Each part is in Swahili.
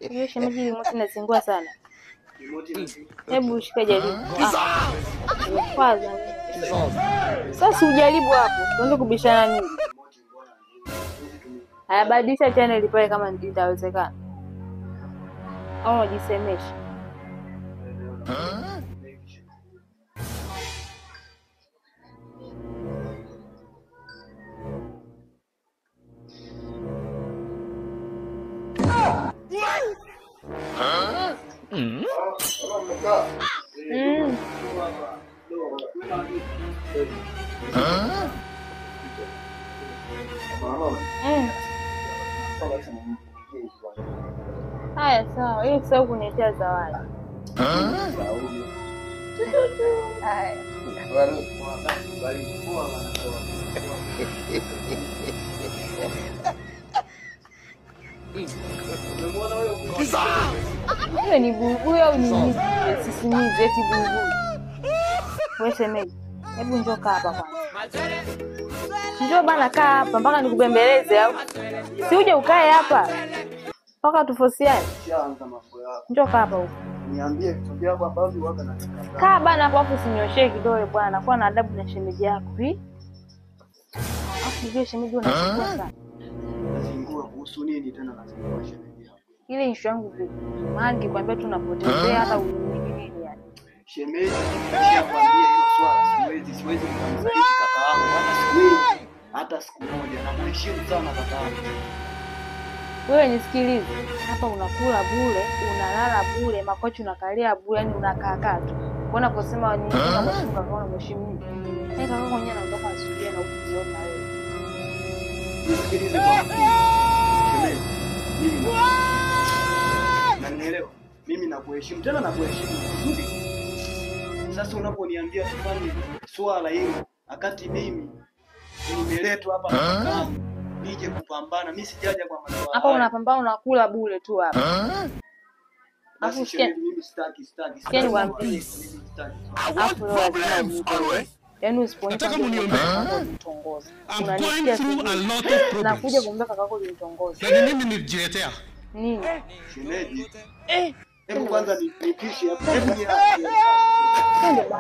Hiyo shemeji remote inazingua sana. Hebu shika jaribu. Kwanza. Sasa ujaribu hapo. Tuanze kubishana nini? Haya, badilisha channel pale kama itawezekana. Au unajisemesha. Mm. Mm. Haya sawa, ili usahau kuniletea zawadi. Haya. Hiyo ni buibui au ni nini? Sisimizi eti buibui. Wewe shemeji, hebu njoo kaa hapa kwanza. Njoo bana, kaa hapa mpaka nikubembeleze au? Si uje ukae hapa mpaka tufosiane. Njoo kaa hapa huko. Niambie vitu vyako ambavyo waga na nikataa. Kaa bana hapo afu usinyoshee kidole bwana. Kuwa na adabu na shemeji yako. Hii? Afu ndio shemeji unachukua sana. Nazingua kuhusu nini tena nazingua shemeji yako? Ile issue yangu vipi? Maana nikikwambia tu unapotezea hata nini yani. Shemeji, nishakwambia hilo swala siwezi kumsaliti kaka yangu hata siku hata siku moja. Nakuheshimu sana kaka yangu. Wewe nisikilize. Hapa unakula bure, unalala bure, makochi unakalia bure, yani unakaa kaa tu. Kwa unaposema ni unamheshimu kaka, unamheshimu nini? Yaani kaka mwenyewe anaondoka asubuhi na ukijiona wewe. Nisikilize kwa makini. Shemeji, mimi na nielewa. Mimi nakuheshimu tena nakuheshimu vizuri. Sasa unaponiambia tufanye swala hilo wakati mimi nimeletwa hapa na kakaangu nije kupambana, mimi sijaja kwa masuala. Hapa unapambana unakula bure tu hapa. Alafu mimi sitaki. Sikia niwaambie. Alafu leo yaani usiponipa unitongoze. I'm going through a lot of problems. Nakuja kumwambia kakako unitongoze. Na mimi nilijiletea. Nini? Shemeji. Hebu kwanza nipishe hapo. Hebu niache.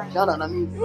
Achana na mimi.